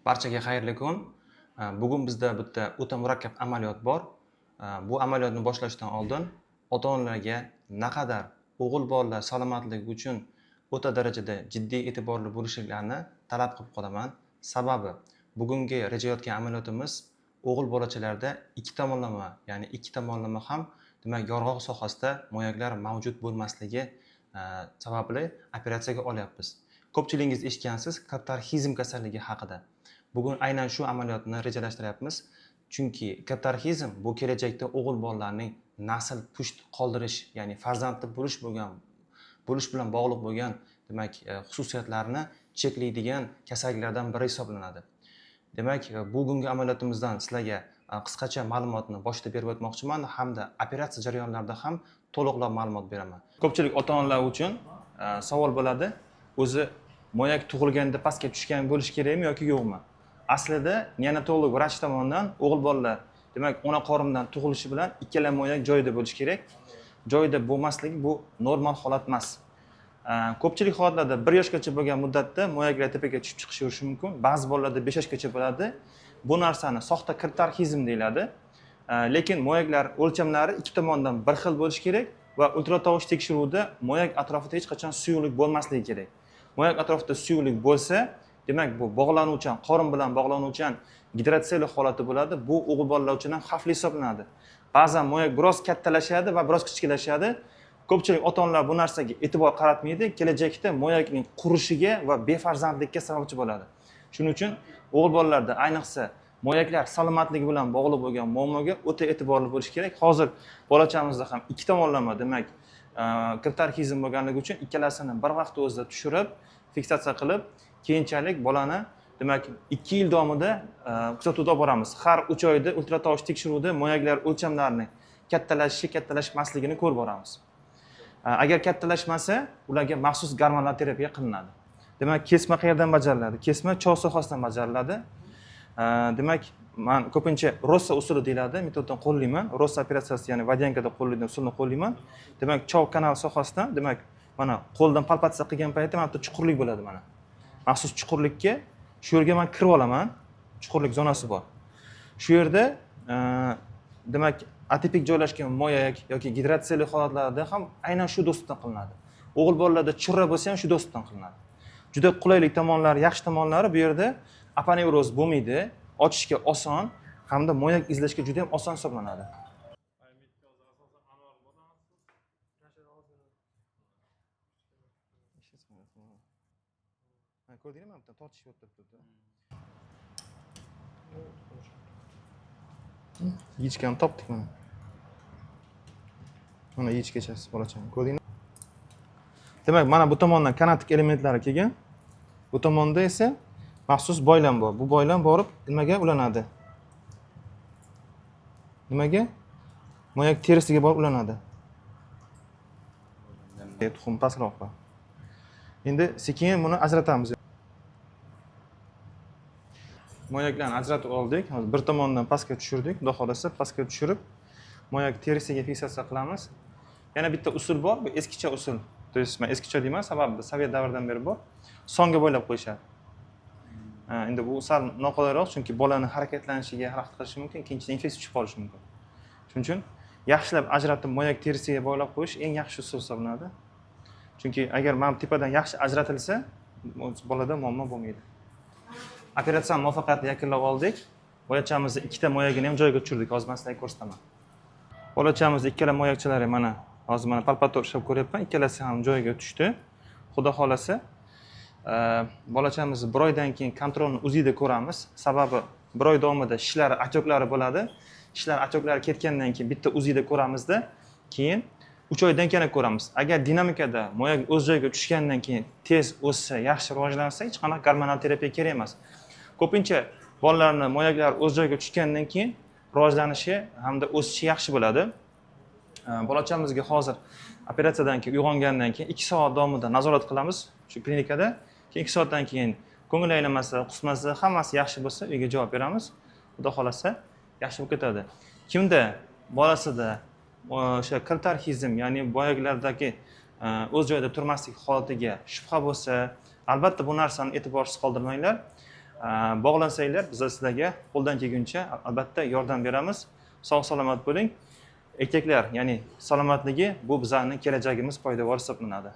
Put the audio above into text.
Barchaga xayrli kun. Bugun bizda bitta o'ta murakkab amaliyot bor. Bu amaliyotni boshlashdan oldin ota-onalarga naqadar o'g'il bolalar salomatligi uchun o'ta darajada jiddiy e'tiborli bo'lishliklarini talab qilib qolaman. Sababi bugungi rejayotgan amaliyotimiz o'g'il bolachalarda ikki tomonlama, ya'ni ikki tomonlama ham, demak, yorg'oq sohasida moyaklar mavjud bo'lmasligi sababli operatsiyaga olyapmiz. Ko'pchiligingiz eshitgansiz kriptorxizm kasalligi haqida. Bugun aynan shu amaliyotni rejalashtiryapmiz. Chunki kriptorxizm bu kelajakda o'g'il bolalarning nasl pusht qoldirish, ya'ni farzandli bo'lish bilan bog'liq bo'lgan, demak, xususiyatlarni cheklaydigan kasalliklardan biri hisoblanadi. Demak, bugungi amaliyotimizdan sizlarga qisqacha ma'lumotni boshida berib o'tmoqchiman hamda operatsiya jarayonlarida ham to'liqroq ma'lumot beraman. Ko'pchilik ota-onalar uchun savol bo'ladi: o'zi moyak tug'ilganda pastga tushgan bo'lishi kerakmi yoki yo'qmi? Aslida neonatolog vrach tomonidan o'g'il bolalar, demak, ona qorindan tug'ilishi bilan ikkala moyak joyida bo'lishi kerak. Joyida bo'lmasligi bu normal holat emas. Ko'pchilik holatlarda 1 yoshgacha bo'lgan muddatda moyaklar tepaga tushib chiqishaverishi mumkin. Ba'zi bolalarda 5 yoshgacha bo'ladi. Bu narsani soxta kriptorxizm deyiladi. Lekin moyaklar o'lchamlari ikki tomondan bir xil bo'lishi kerak va ultratovush tekshiruvida moyak atrofida hech qachon suyuqlik bo'lmasligi kerak. Moyak atrofida suyuqlik bo'lsa, demak, bu bog'lanuvchan, qorin bilan bog'lanuvchan gidrotseliya holati bo'ladi. Bu o'g'il bolalar uchun ham xavfli hisoblanadi. Ba'zan moyak biroz kattalashadi va biroz kichikilashadi. Ko'pchilik ota-onalar bu narsaga e'tibor qaratmaydi. Kelajakda moyakning qurishiga va befarzandlikka sababchi bo'ladi. Shuning uchun o'g'il bolalarda ayniqsa moyaklar salomatligi bilan bog'liq bo'lgan muammoga o'ta e'tiborli bo'lish kerak. Hozir bolachamizda ham ikki tomonlama, demak, kriptorxizm bo'lganligi uchun ikkalasini bir vaqtda o'zida tushirib, fiksatsiya qilib, keyinchalik bolani, demak, 2 yil davomida kuzatuvda olib boramiz. Har 3 oyda ultratovush tekshiruvida moyaklar o'lchamlarini kattalashishi, kattalashmasligini ko'rib boramiz. Agar kattalashmasa, ularga maxsus gormonal terapiya qilinadi. Demak, kesma qayerdan bajariladi? Kesma chov sohasidan bajariladi. Demak, man ko'pincha Rossa usuli deyiladi, metoddan qo'llayman. Rossa operatsiyasi, ya'ni Vodyankada qo'llaydigan usulni qo'llayman. Demak, chov kanal sohasidan, demak, mana qo'ldan palpatsiya qilgan paytda mana bu yerda chuqurlik bo'ladi mana. Maxsus chuqurlikka shu yerga man kirib olaman. Chuqurlik zonasi bor. Shu yerda demak, atipik joylashgan moyak yoki gidrotseliya holatlarida ham aynan shu доступ dan qilinadi. O'g'il bolalarda churra bo'lsa ham shu доступ dan qilinadi. Juda qulaylik tomonlari, yaxshi tomonlari, bu yerda aponevroz bo'lmaydi, ochishga oson hamda moyak izlashga juda ham oson hisoblanadi. Ko'rdingmi, mana bu yerdan tortishib o'tiribdi. Yechkani topdik mana. Mana yechkachasi bolachani. Ko'rdingmi? Demak, mana bu tomondan kanatik elementlari kelgan. Bu tomonda esa maxsus boylam bor. Bu boylam borib nimaga ulanadi? Nimaga? Moyak terisiga borib ulanadi. Tuxum pastroq bor. Endi sekin buni ajratamiz. Moyaklarni ajratib oldik. Hozir bir tomondan pastga tushirdik. Xudo xohlasa pastga tushirib, moyak terisiga fiksatsiya qilamiz. Yana bitta usul bor, bu eskicha usul. То есть men eskicha deyman, sababi sovet davridan beri bor. Songa bo'ylab qo'yishadi. Endi bu sal noqulayroq, chunki bolani harakatlanishiga xalaqit qilishi mumkin, keyinchalik infeksiya tushib qolishi mumkin. Shuning uchun yaxshilab ajratib moyak terisiga bog'lab qo'yish eng yaxshi usul hisoblanadi. Chunki agar mana bu tepadan yaxshi ajratilsa, bolada muammo bo'lmaydi. Operatsiyani muvaffaqiyatli yakunlab oldik. Bolachamizni ikkita moyagini ham joyiga tushirdik. Hozir men sizlarga ko'rsataman. Bolachamizni ikkala moyakchalari mana hozir mana palpator ishlab ko'ryapman. Ikkalasi ham joyiga tushdi. Xudo xolasa, bolachamizni bir oydan keyin kontrolni UZIda ko'ramiz. Sababi bir oy davomida shishlari, отёк lari bo'ladi. Shishlar, отёк lari ketgandan keyin bitta UZIda ko'ramizda, keyin 3 oydan keyin yana ko'ramiz. Agar dinamikada moyak o'z joyiga tushgandan keyin tez o'ssa, yaxshi rivojlansa, hech qanaqa gormonal terapiya kerak emas. Ko'pincha bolalarni moyaklari o'z joyiga tushgandan keyin rivojlanishi hamda o'sishi yaxshi bo'ladi. Bolachamizga hozir operatsiyadan keyin uyg'ongandan keyin 2 soat davomida nazorat qilamiz shu klinikada. Keyin 2 soatdan keyin ko'ngil aylanmasa, qusmasa, hammasi yaxshi bo'lsa, uyga javob beramiz. Xudo xolasa yaxshi bo'lib ketadi. Kimda bolasida o'sha kriptorxizm, ya'ni moyaklardagi o'z joyida turmaslik holatiga shubha bo'lsa, albatta bu narsani e'tiborsiz qoldirmanglar. Bog'lansanglar, biz sizlarga qo'ldan kelguncha albatta yordam beramiz. Sog' salomat bo'ling. Erkaklar, ya'ni salomatligi bu bizlarning kelajagimiz poydevori hisoblanadi.